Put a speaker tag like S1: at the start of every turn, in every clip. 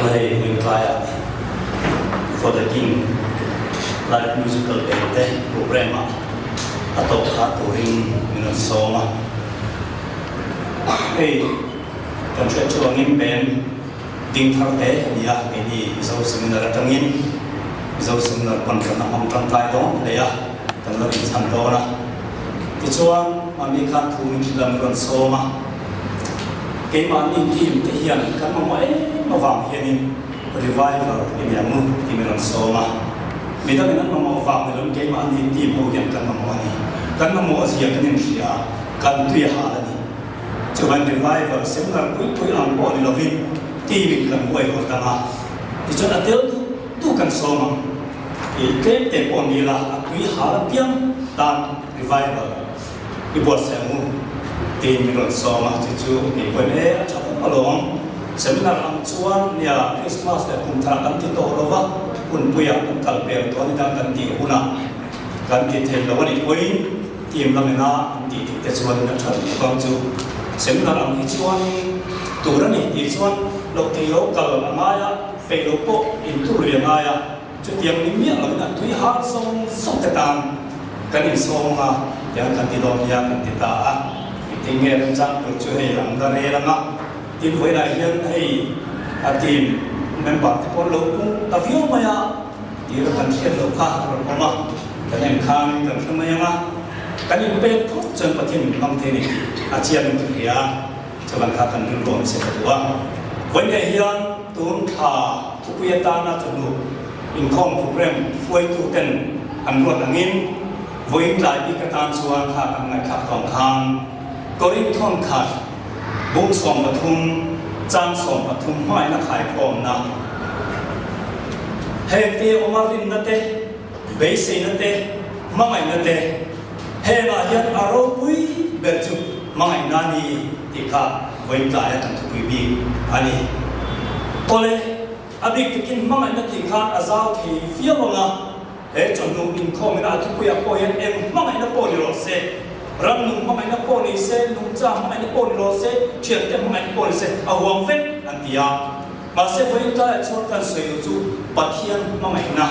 S1: Hei Hmingtlaia For the King Live Musical Band te programme ah a tawp khah turin min rawn sawm a. Hei kan hriat chu angin band ding thar te a ni a, keini Mizo Seminar atangin Mizo Seminar pawn kan a hmang tangkai dawn hle a, kan la rinchhan dawn a. Tichuan mahni khan thu min hrilh a min rawn sawm a. Keimahni team te hian kan mamawh em avang hianin revival i ni ang u tih min rawn sawm a. Midangin an mamawh vang ni loin keimahni team ho hian kan mamawh a ni. Kan mamawh zia kan inhria a, kan tui a hal a ni. Chuvan revival seminar pui pui ang pawh ni lovin team in kan huai haw dang a, tichuan a tel duh duh kan sawm ang. I tlem te pawh ni la a tui hal apiang tan revival. I buatsaih ang u tiin min rawn sawm a, chu chu kei pawhin e a tha khawp alawm. Seminar ang chuan nia Christmas leh kum thar kan ti tawh lo va, hunpuiah kan kal pel tawh a ni dang kan tih hunah kan ti thei lo a nih pawhin team lamina an tih tih te chuan a tha duh bawk ang chu. Seminar ang hi chuanin tur a ni tih chuan loh thei lo kal a ngai a, peih lo pawh intur lui a ngai a. Chutiang ni miah loin a tui har zawng zawng te tan kan insawm ang a, tiang kan ti dawn nia kan ti ta a. Engtin nge remchang tur chu hei an la rel ang a, tin vawiinah hian hei a team member te pawh an lo pung ta viau mai a, tir kan hriat loh kha a rawn awm a, kan en khanin kan hre mai ang a, kan inpek phawt chuan Pathian min hmang thei a ni tih a chiangin ka hria a, chuvan kha kan rilru awm se ka duh a. Vawiinah hian tun thla. Thupui atana chawhnu inkhawm program hruaituten an ruat angin vawiin tlai bik atan chuan kha kan ngaihthlak tawng khan Korinth thawnkhat bung 13 chang 13 hmaina khaikhawmna heng te awma rinna te, beiseina te, hmangaihna te hengah hian a ropui ber chu hmangaihna a ni tih kha vawiin tlaia kan thupui bik a ni. Awle, a bik takin hmangaihna tih khan a zau thei viau ang a, he chawhnu inkhawmina a thupuiah pawh hian eng hmangaihna pawh ni rawh se, ramnung hmangaihna pawh ni se, nungcha hmangaihna pawh ni rawh se, thiante hmangaihna pawh ni se, a huam vek an ti a. Mahse vawiin tlaiah chuan kan sawi duh chu Pathian hmangaihna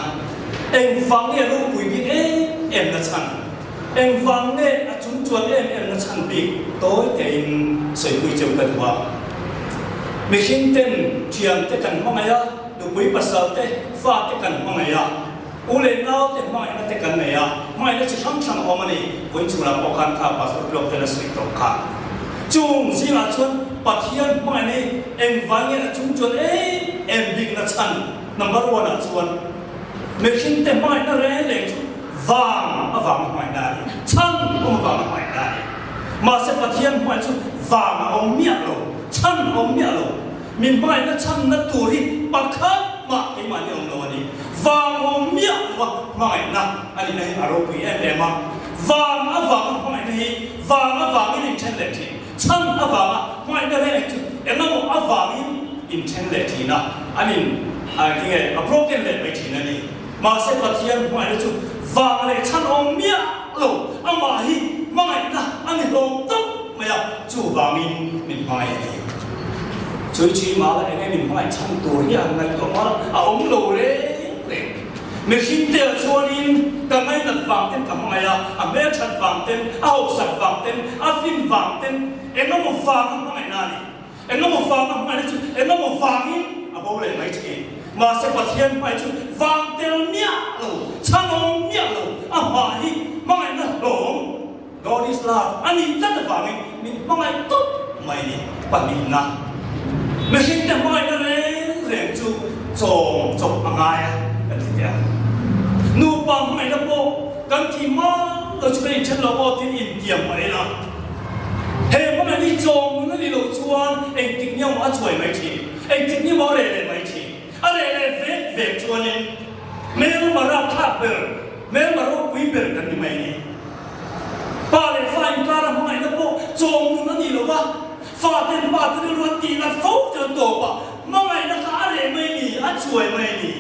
S1: engvang nge ropui bik em em na chhan, engvang nge a chung chuan em em na chhan bik tawi tein sawipui cheu ka duh a. Mihring ten thian te kan hmangaih a, nupui pasal te, fa te kan hmangaih a, u leh nau te hmangaihna te kan nei a, hmangaihna chi hrang hrang a awm a ni. Vawiin chhungah pawh khan kha Pastor Blog ten a sawi tawh kha. Chung zingah chuan Pathian hmangaihna hi engvang nge a chung chuan em em bik na chhan number one ah chuan mihring te hmangaihna reng reng chu vang avanga hmangaihna a ni, chhan awm avanga hmangaihna a ni. Mahse Pathian hmangaih chu vang a awm miah lo, chhan a awm miah lo. Min hmangaihna chhanna tur hi pakhat mah keimahni awm lo a ni. Vang awm miah lo a hmangaihna a nihna hi a ropui em em a. Vang avanga hmangaihna hi vang avangin inthen leh thin. Chhan avanga hmangaihna reng reng chu engemaw avangin inthen leh thin a, an in tinge a broken leh mai thin a ni. Mahse Pathian hmangaihna chu vang leh chhan awm miah lo, amah hi hmangaihna a ni hlawm tawp mai a, chuvangin min hmangaih a ni. Chui chui mala enge min hmangaih chhan tur hi an ngaihtuah mal a awm lo reng reng. Mihring te ah chuanin ka ngainat vang ten ka hmangaih a, a hmelthat vang ten, a hausak vang ten, a fin vang ten, engemaw vang a hmangaihna a ni. Engemaw vang a hmangaihna chu engemaw vangin a bo leh mai thin. Mahse Pathian hmangaih chu vang tel miah lo, chhanawm miah lo, a hma hi hmangaihna hlawm, God is love, a nih tlat avangin min hmangaih tawp mai ni. Pahnihna, mihringte hmangaihna reng reng chu chawm chawp a ngai a kan ti teh ang. Nupa hmangaihna pawh kan thih hma lo chu kan inthen lo aw tiin intiam mai la. He hmangaih hi chawm nun a nih loh chuan engtik ni emaw a chuai mai thin, engtik ni emaw a reh leh mai thin. A reh leh vek vek chuanin hmelma rapthlak ber, hmelma ropui ber kan ni mai a ni. Pa leh fa inkara hmangaihna pawh chawm nun a nih loh va, fa ten pa te rilru an tih nat fo chuan tawpah hmangaihna kha a reh mai a ni, a chuai mai a ni.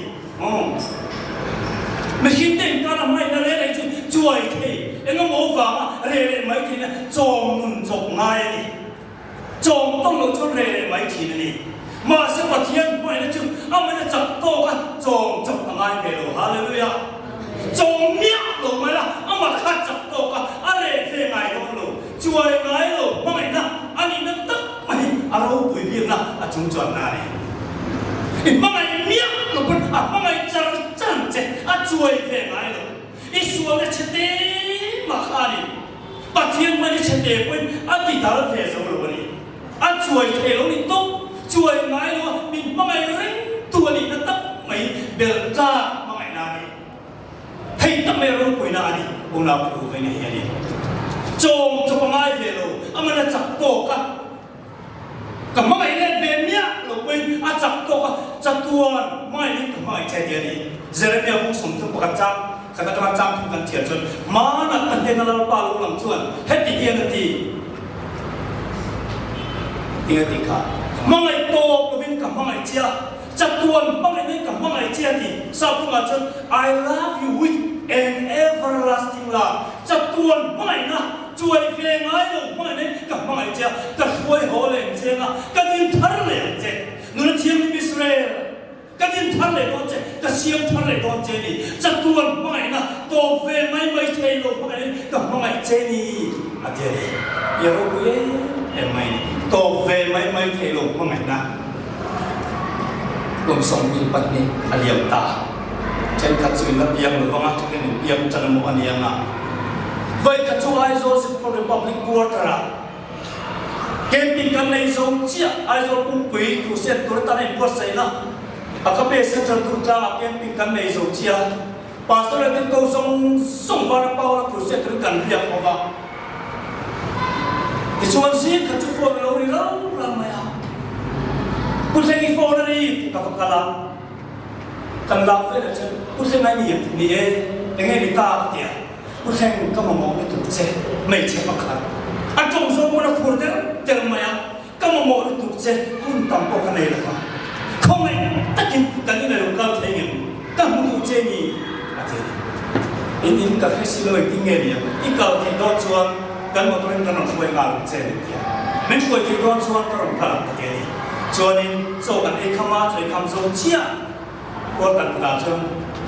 S1: Mihring te inkar a hmangaihna reng reng chu chuai thei engemaw vanga reh leh mai theihna chawm nun chawp ngai a ni. Chawm tawng loh chuan reh leh mai thin a ni. Mahse Pathian hmangaihna chu amahna chak tawka chawm chawp a ngai ve lo. Hallelujah! Chawm miah lo mai la, amah kha chak tawka a reh ve ngai dawn lo. Chuai ngai lo hmangaihna a nihna tak mai hi a ropui bikna a chungchuanna a ni. I hmangaih miah lo pawn a hmangaih char char ang che, a chuai ve ngai lo. I sualna chhe te mah kha a ni. Pathian hman i chhe te pawhin a ti dal ve zo lo a ni. A chuai thei lo ni tawp, chuai ngai lo a min hmangaih reng tu a nihna tak mai bel tlak hmangaihna a ni. Hei tak mai a ropuina a ni, unau phu veina hi a ni. Chawm chawp a ngai ve lo, a man a chak tawk a, ka hmangaih let ve miah lo pawhin a chak tawk a, chatuan hmangaih in ka hmangaih che tih a ni. Jeremia bung 31 chang khat atanga chang thum kan thiam chuan, Hmanah ka hnena Lalpa lo lang chuan heti hian a ti, Tinge tih kha hmangaih tawp lovin ka hmangaih che a, Chatuan hmangaih mai ka hmangaih che a ti. Sapthungah chuan I love you with an everlasting love, chatuan hmangaihna, chuai ve ngai lo hmangaihna in ka hmangaih che a, ka hruai haw leh ang che anga, ka din thar leh ang che. Nuna thianghlim Israel, ka din thar leh dawn che, ka siam thar leh dawn che ni. Chatuan hmangaihna, tawp ve mai mai thei lo hmangaihna in ka hmangaih che ni, a ti a ni. I ropui em em mai ni. Tawp ve mai mai thei lo hmangaihna. Kum 22 a liam ta. Thenkhat chu in la piang lo vang a, thenkhat in piang tan emaw a ni ang a. Vawikhat chu Aizawl Zipkhawm Republic Quarter-ah camping kan nei zo chiah. Aizawl pumpui crusade tur atana inbuatsaihna Agape Central Durtlangah camping kan nei zo chiah. Pastor leh tirhkoh zawng zawng vana Paula crusade turin kan riak ho va. Tichuan zing khat chu phone a lo ri rau rau mai a, Pu Hlengi phone a ni tih ka va kal a, kan lak velah chuan Pu Hleng a ni em tih ni e, enge ni ta ka ti a, Pu Hleng ka mamawh lutuk che hmeichhe pakhat a tawng zawng pawn a khur der der mai a, Ka mamawh lutuk che, hun tam pawh ka nei lo va, khawngaih takin kan inah lo kal thei ngem, ka hmu duh che ni? a ti a ni. In in ka hre si lo engtin nge ni ang, i kal theih dawn chuan kan motor in kan rawn hruai nghal ang che min ti a, min hruai theih dawn chuan ka rawn kal ang ka ti a ni. Chuanin chaw kan ei kham a, chaw ei kham zo chiah Kawl kan kutah chuan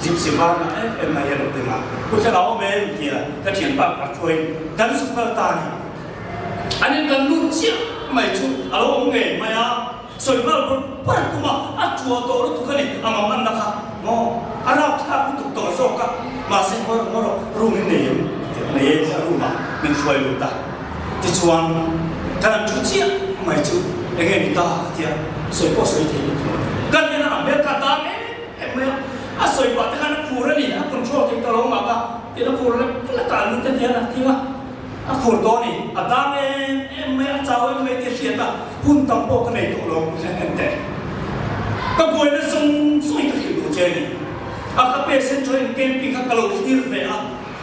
S1: gypsy var na em em mai hi a lo ding a, Pu Thlenga awm em? tia ka thianpa pakhat thuain kan zuk kal ta a ni. An in kan lut chiah mai chu a lo awm ngei mai a, sawi nghal bur bur a tum a, a ṭuah tawh lutuk a ni, a mang an na kha maw a rapthlak lutuk tawh zawk a, mahse ngawi rawh ngawi rawh room in nei em? tia nei em a room ah min hruai lut a, tichuan kan an ṭhu chiah mai chu eng nge ni ta ka tia sawi pawh sawi thei lutuk lo a ni. Kan hnenah a hmel kha a tan em em mai a, a sawi pah te khan a khur a ni, a control thei ta lo mah ka tiin a khur lek lek a, a lu te hian a thing a. A khur dawn i, a dang em em mai, a chau em mai tih a hriat a, hun tam pawh ka nei tawh lo heng en teh. Ka buaina zawng zawng in ka hrilh duh che a ni. A ka pe Central in camping kha ka lo thlir ve a,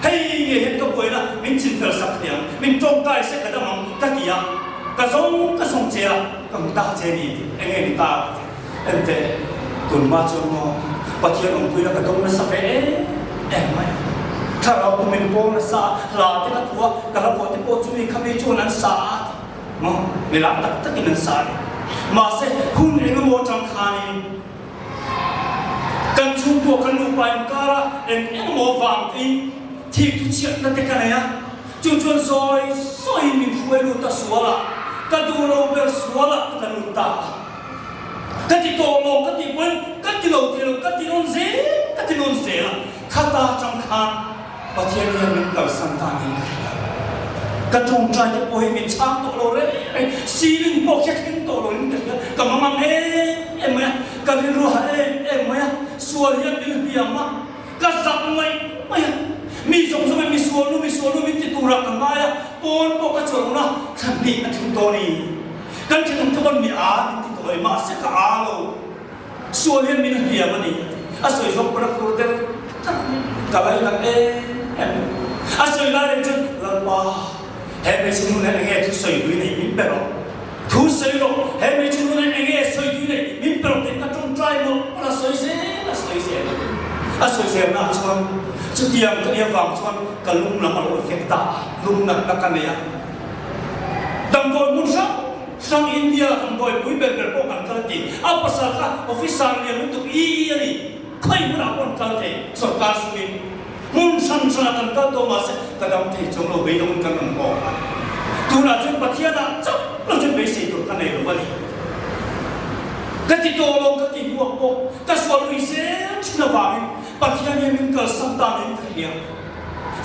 S1: hei nge hian ka buaina min chinfel sak thei ang, min tawngtai se ka dam ang ka ti a, ka zawng ka zawng che a, ka hmu ta che a ni tih eng nge ni ta ka ti. En teh, tunhma chuan maw Pathian awmpuina ka dawng nasa ve em em mai a. Thlarau pawh min pawng nasa a, hla te ka thu a, ka hla pawh te pawh chumi khami chuan an sa a ti maw, milar tak takin an sa a ni. Mahse, hun eng emaw atang khanin kan chhungkua kan nupa inkar a, eng eng emaw vang tein thik thu chhiatna te ka nei a, chu chuan zawi zawiin min hruai lut a sual a, ka duh lo ber sual ah ka lut ta a. Ka ti tawh lo ka tih pawn ka ti lo thei lo, ka ti nawn zel, ka ti nawn zel a, khata atang khan Pathian hian min kalsan ta niin ka hria. Ka tawngtai te pawh hi min chhang tawh lo reng reng, ceiling pawh khi a thleng tawh lo in ka hria, ka mangang em em mai a, ka rilru ha em em mai a, sual hian min hliam a, ka zak mai mai a, mi zawng zawng in mi sual nu, mi sual nu min ti turah ka ngai a, pawn pawh ka chawlh a, thla hnih a thleng dawn i. Kan thinlung te pawn mi aa min ti tawh e, mahse ka aa lo. Sual hian min hliam a ni a ti. A sawi zawng pawn a khur der der mai. Ka lainat em em. A sawi lai reng chuan, Lalpa, he hmeichhe nu hian enge thu sawi tui nei min pe rawh. Thu sawi rawh, he hmeichhe nu hian enge sawi tui nei min pe rawh tih ka tawngtai mawlh mawlh a sawi zel a sawi zel a ni. A sawi zel naah chuan chutiang ka nih avang chuan ka lung lam a lo effect ta a, lung natna ka nei a. Damdawi hmun hrang Hrang India damdawi pui ber ber pawh kan kal a ti. A pasal kha officer lian lutuk ii a ni. Khawi hmunah pawh an kal thei, sorkar sumin hmun hran hranah kan kal tawh mahse ka dam thei chuang lo, beidawngin kan rawn nghawk a. Tunah chuan Pathianah chauh lo chuan beisei tur ka nei lo a ni. Ka ti tawh lo, ka ti hnuah pawh ka sual lui zel thin avangin Pathian hian min kalsan ta niin ka hria.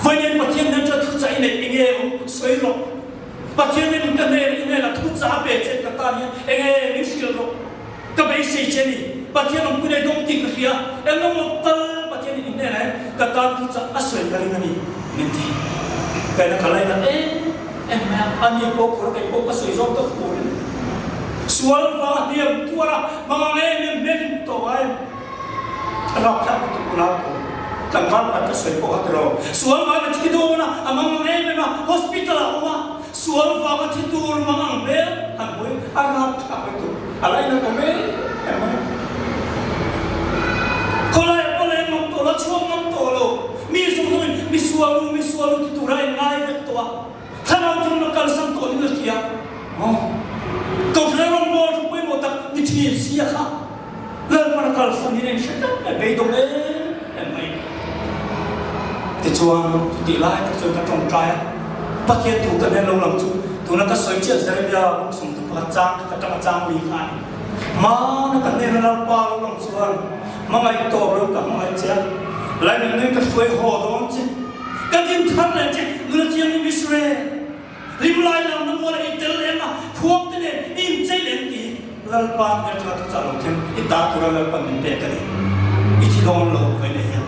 S1: Vawiin Pathian nen chuan thuchah i neih enge awm sawi rawh. Pathian in ka hnen i hnenah thuchah a pe che ka tan hian enge min hrilh rawh. Ka beisei che ni. Pathian awmpui nei dawng tih ka hria. Engemaw tal Pathian in i hnenah hian ka tan thuchah a sawi ka ring a ni min ti. Ka ina ka lainat em em mai a, a ni pawh phur kei pawh ka sawi zawk tak turin sual vanga hliam tuar a mangang em em hmel in tawh ngai em? A rapthlak lutuk unau ko. Tlangval pakhat ka sawi pawh kha tiraw. Sual vanga thi dawn a, a mangang em em a, hospital ah a awm a, sual vanga thi tur mangang hmel han hmu in a rapthlak lutuk. A lainat awm em em mai. Khawlai pawh leng ngam tawh lo, a chhuak ngam tawh lo. Mi zawng zawngin mi sual u, mi sual u ti tura in ngai vek tawh a. Thlarau thil na kalsan tawh in a hria. Aw. Kohhran rawngbâwl chu pawimawh tak ni ṭhin sia kha Lalpan a kalsan in a inhre tlat mai, beidawng em em mai. Tichuan, chutih lai tak chuan ka ṭawngṭai a, Pathian thu ka hnen lo lam chu tuna ka sawi chiah Jeremia buk 31 chang kha ka ṭang a chang mi kha a ni. Hmana ka hnena Lalpa lo lang chuan hmangaih tawp lo ka hmangaih che a, Lainatna in ka hruai haw dawn che. Ka din thar leh che, nula thianghlim Israel, hlim lai lam na mual a i tel em a, khuang te nen i inchei leh em tih Lalpa hmel tha thuchah lo thleng i ta tura Lalpan min pek a ni. I thi dawn lo vawi nei hian.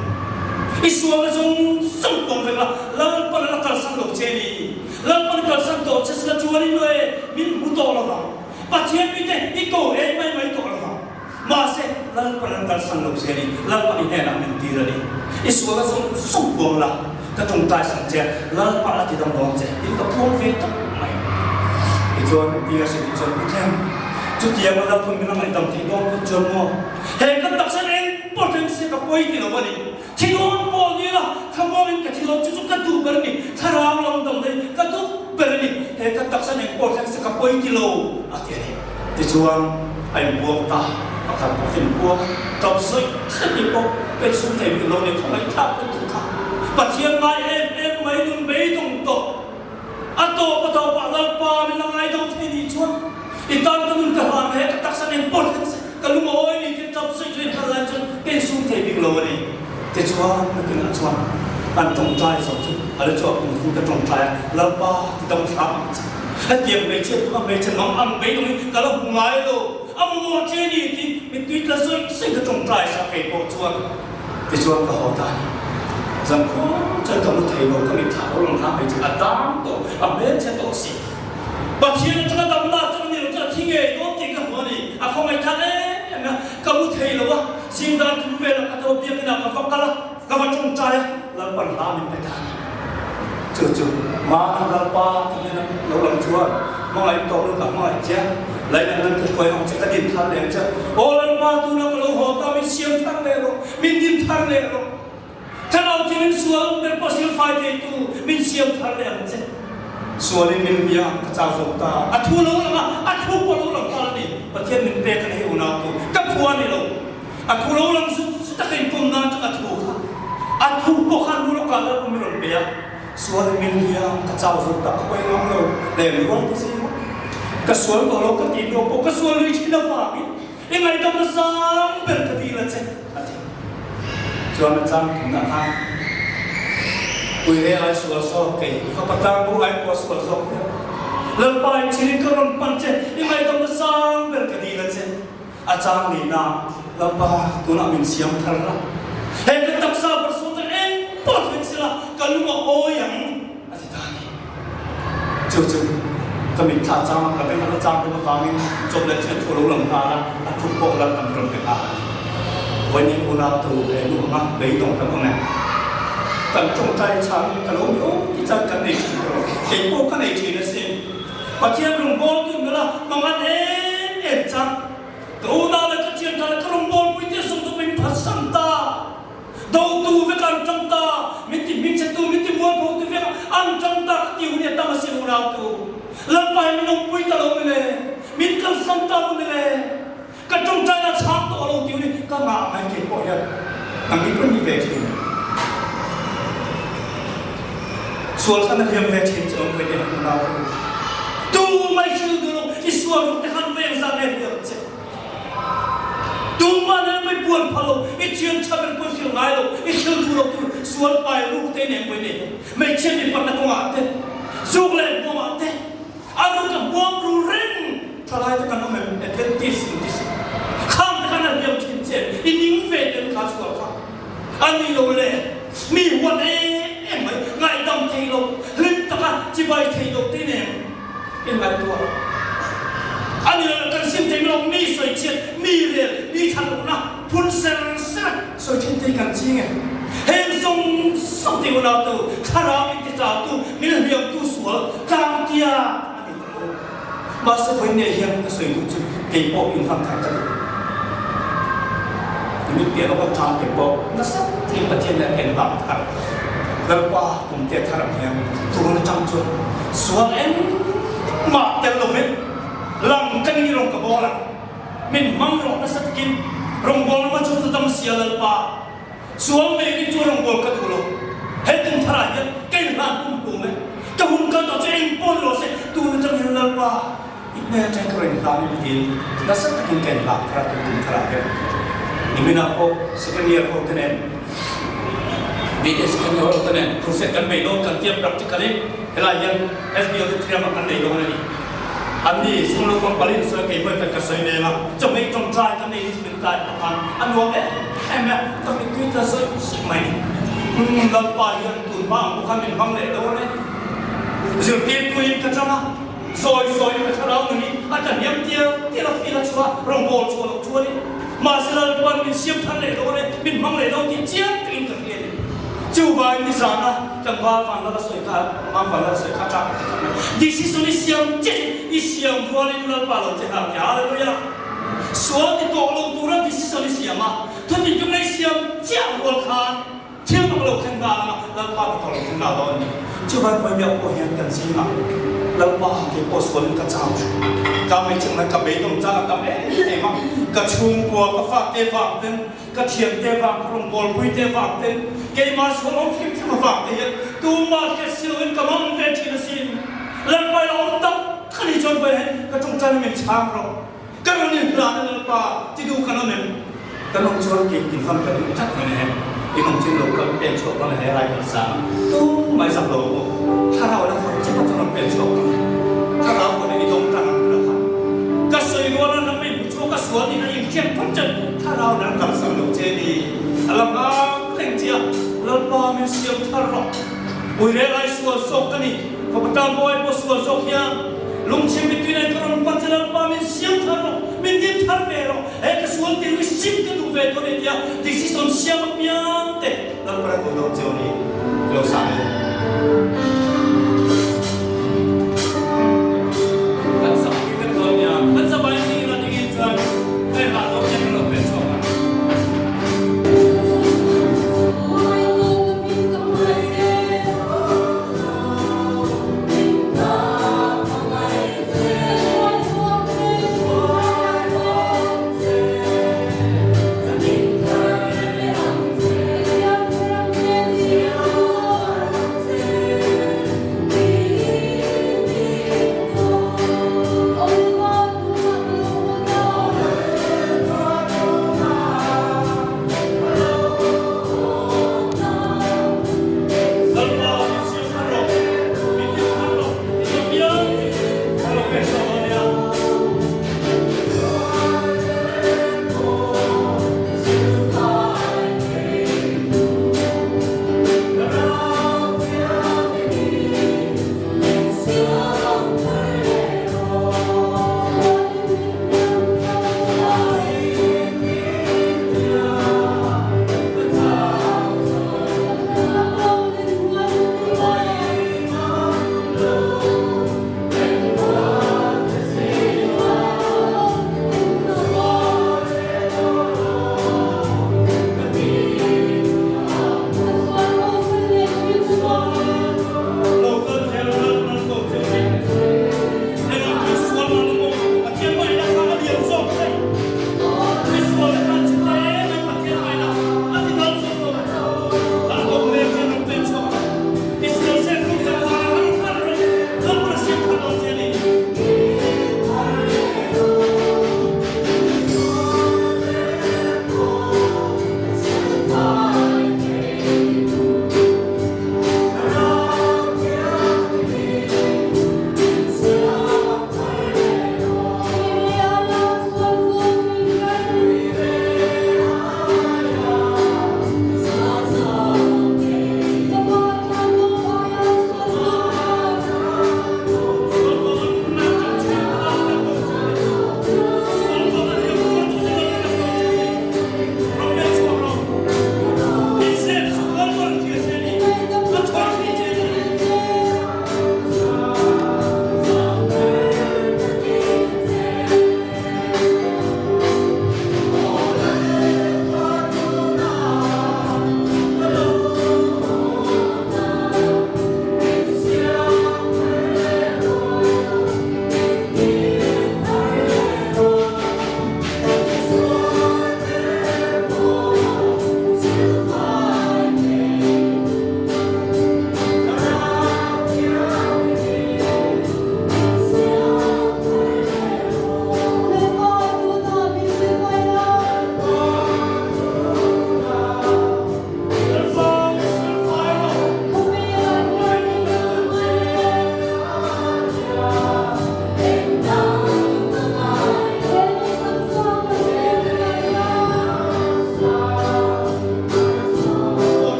S1: I sualna zawng zawng pawm vek la, Lalpan a la kalsan lo che ni. Lalpan kalsan tawh che sila chuan i nuai min hmu tawh lo vang. Pathian mite i ko ei mai mai tawh lo vang. Mahse, Lalpan an kalsan lo che a ni, Lalpan i hnenah min tir a ni. I sual a zawng zawng puang la, ka tawngtai sang che a, Lalpan a ti dam dawn che, in ka puang ve tak mai. Tichuan, Tia Seti chuan, Pu Thleng, chutianga Lalpan min a ngaihdam theih dawn phawt chuan maw? He kan taksa in eng pawh thleng se ka pawi ti lo a ni. Thi dawn pawh ni la, thlamuangin ka thi dawn, chu chu ka duh ber a ni, thlarau lam dam daih ka duh ber a ni, he ka taksa eng pawh thleng se ka pawi ti lo, a ti a ni. Tichuan, a inbuang ta, pakhat pawh a inbuang a, ṭap zawih thlengin pawh ka insum thei bik lo ni, khawngaihthlak lutuk kha Pathian ngai em em mai nun beidawng tawh. A tawp a tawpah Lalpa min la ngaidam thei nih chuan i tan ka nun ka hlan he ka taksa nen pawh thleng se ka lung a awi ni tih ṭap sawi chu inhal lai chuan ka insum thei bik lo a ni. Tichuan nakinah chuan an ṭawngṭai zawh chu a la chhuak kum thum ka ṭawngṭai a, Lalpa ti dam hram ang che. Hetiang hmeichhia chu a hmeichhe mang ang beidawngin ka la hmu ngai lo, a mamawh che ni tiin mittui tla sawi sawi ka ṭawngṭai sak kei pawh chuan. Tichuan ka haw ta a ni. Zan khawng chuan ka mu thei lo, ka mitthla ho lang kha hmeichhe a dang tawh, a hmelchhe tawh si. Pathian atanga damna chu a ni lo chu a thi ngei dawn tih ka hmu a ni. A khawngaih thlak em em a, ka mu thei lo a, zingdan thum velah ka tho biakinah ka va kal a, ka va tawngtai a, Lalpan hla min pe ta a ni. Chu chu Mana Lalpa ka hnena lo lang chuan hmangaih tawk lo ka hmangaih che a, lainat nan ka hruai ang che, ka din thar leh ang che. Aw Lalpa tuna ka lo haw ta, min siam thar leh rawh, min din thar leh rawh. Thlarau thilin sual ber pawh silfai theitu min siam thar leh ang che. Sualin min bia ang ka chau zawk ta, a thu lo lang a, a thu pawh lo lang nghal a ni. Pathian min pek a ni hei unau tu, ka phu a ni lo. A thu lo lang zut zut a ka inpawm nan chu a thu kha a thu pawh khan lu lawkah Lalpa min rawn pe a, sual in min hliam ka chau zo tak ka hawi ngam lo leh rual ta zing a, ka sual tawh lo ka tih hnuah pawh ka sual lui thin avangin i ngaihdamna sang ber ka dil a che a ti. Chuan a chang thumna khan Puire ai sual zawk kei fapa tlangbu ai pawh sual zawk hian Lalpa in thilin ka rawn pan che i ngaihdamna sang ber ka dil a che. A chang nihna Lalpa tunah min siam thar la, he ka taksa parsawn chu eng pawh thleng sela ka lung a awi ang a ti ta a ni. Chu chu ka mitthla chang a, ka beng a la chang deuh avangin chawp leh chian thu a lo lang nghal a, a thu pawh Lalpa min rawn pe nghal a ni. Vawiin unau tu he nu anga beidawng kan awm em? Kan tawngtai chang in ka lo mi aw ti chang kan nei thin erawh kei pawh ka nei thin asin. Pathian rawngbâwl tu nula hmangat em em chak. Ka unau leh ka thian tha leh ka rawngbâwl puite sawm chu min phatsan ta. Dotu vek an ṭang ta, min ti hmingchhetu, min ti mualphotu vek an ṭang ta ka ti hun hi a tam asin unau tu. Lalpa hi min awmpui ta lo mile. kalsan ta maw ni le? Ka tawngtaina chhang tawh lo tih ni ka ngah mai kei pawh hian nangni pawh ni ve thin. Sual khan a hliam ve thin chu awm ve nia ka nau te u. Tu mai hrilh duh lo i sual ruk te khan veng zan em hliam che. Tumah nen mai puan phal lo i thian tha ber pawh hrilh ngai lo i hrilh duh lo tur sual pai ruk te in em pawh i nei lo. Hmeichhia mipatna kawngah te zuk leh hmuamah te A ruk a hmuam ru reng thalai te kan awm em? Adventist in ti si. Khang te khan a hliam thin che i ning ve tel kha sual kha a ni lo le. Mi huat em em mai, ngaihdam thei lo, hlim taka chibai thei lo te nen in ngaihtuah a ni lo. Kan sim thei lo, mi sawi chhiat, mi rel, mi that lohna phun ser ser a sawi thin te hi kan ching e. Heng zawng zawng te unautu, thlarau in ti chautu, min hliamtu sual tlang tia a ni ta lo. Mahse vawiin nei hian ka sawi duh chu kei pawh inham thar ka duh. Ti mit piah lawka tlang kei pawh nasa takin Pathian nen ka inham thar. Lalpa kum te thar ang hian tun atang chuan sual engmah tel lovin lang ka ni rawng ka bawl ang. Min hmang rawh nasa takin rawngbawlna hma chu ka dam sia Lalpa. Sual nei rin chu rawngbâwl ka duh lo. He tum tharah hian ka inhlan pum hlum e. Ka hun kal tawh chu eng pawn lo se, tun atang hian Lalpa i hmel atangin ka rawn inhlan em tiin nasa takin ka inhlan thar a tun tum tharah hian. Niminah pawh second year ho te nen BA second year ho te nen crusade kan bei dawn kan tia practically helai hian SBO te thiam ah kan nei dawn a ni. Anni sum lo kawng palin sawi kei vawi khat ka sawi ve a, chawhmeh tawngtai ka nei chu min tlai phah khan a nuam em em a, ka mittui tla zawih zawih mai ni. Umm Lalpa hian tun hma ang pawh khan min hmang leh dawn e. Zirtirtuin ka chang a, zawi zawiin ka thlarau nunin a tla hniam tial tial a feel a chhuah a, rawngbâwl chhuah loh chuanin mahse Lalpa'n min siam thar leh dawn e, min hmang leh dawn tih chiang takin ka hria a ni. Chuvangin nizana tlangval vanlal a sawi kha, Mam vanlal a sawi kha ṭah ka ti khawp mai. Decision i siam chiah hi i siam rualin Lalpa lo che nghal thei. Hallelujah! Sual ti tawh lo tura decision i siam a, thutin chu ngei siam chiah rual khan thil mak lo thlen nghal anga Lalpa ti tawh lo thlen nghal dawn a ni. Chuvang vawiah pawh hian kan zingah Lalpa kei pawh sualin ka chau thin. Ka hmeichhe ngai ka beidawng chang a tam em em a, ka chhungkua, ka fate vang ten, Ka thiante vang, ka rawngbawlpui te vang ten, keimah sual awm hrim hrim avang te hian tumah hriat si loin ka mang ve thin asin. Lalpa i awm tak tak anih chuan vawiin hian ka tawngtaina min chhang rawh. Ka rawn inhlan a Lalpa ti duh kan awm em? Kan awm chuan kei inhlan ka duh tlat mai na he. In awm chuan lo kal pen chhuak dawn a he lai kan sang a, tumah i zak lo ang u. Thlarau la khawih chep a chuan rawn pen chhuak ang. Thlarau pawh nen i dawng tlang ang tih kha. Ka sawi rual a ram in chu ka sual in a inhriat phawt chuan thlarau in an kalsan lo che ni. A la nghak reng che a, Lalpa min siam thar rawh. Uire lai sual zawk ka ni, fapa tan pawh ai pawh sual zawk hian lungchhim mittui nen ka rawn pan che Lalpa min siam thar rawh, min din thar ve rawh, he ka sual tir hi sim ka duh ve dawn e tia decision siam apiang te Lalpa la ko dawn che aw ni, ka lo sang e. Kan sakpui vek dawn nia, kan zavai ding ila dingin chuan ka inhlah dawn nia kan lo pen chhuak ang.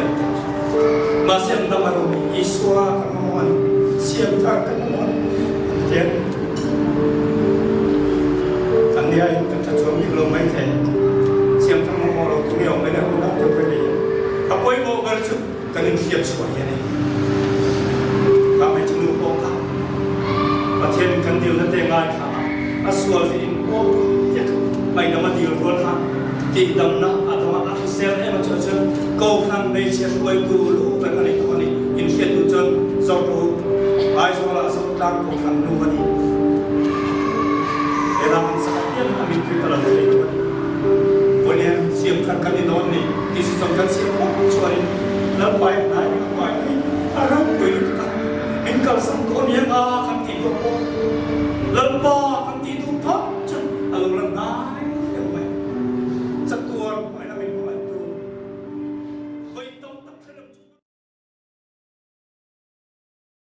S1: an ti. Mahse an dam a rawh ni, Isua kan mamawh a ni, siam thar kan mamawh a ni, an ti a ni. Kan nia in kan tha chuang bik lo mai thei, siam thar mamawh lo tu nge awm mai le, unau te pawh nei in. A pawimawh ber chu kan inhriat chhuah hi a ni. Kha hmeichhe nu pawh kha Pathian in kan dilna te ngaithla a, a sual hi in pawh vek ngaihdam a dil rual kha tihdamna a dawng a, a hrisel em a chuah chuan Kohhran hmeichhe hruaitu lu ber a ni tawh a ni. Inhriat duh chuan zawk ru Aizawl ah Zotlang Kohhran nu a ni. He ram an sak apiang a mittui ka lo thei.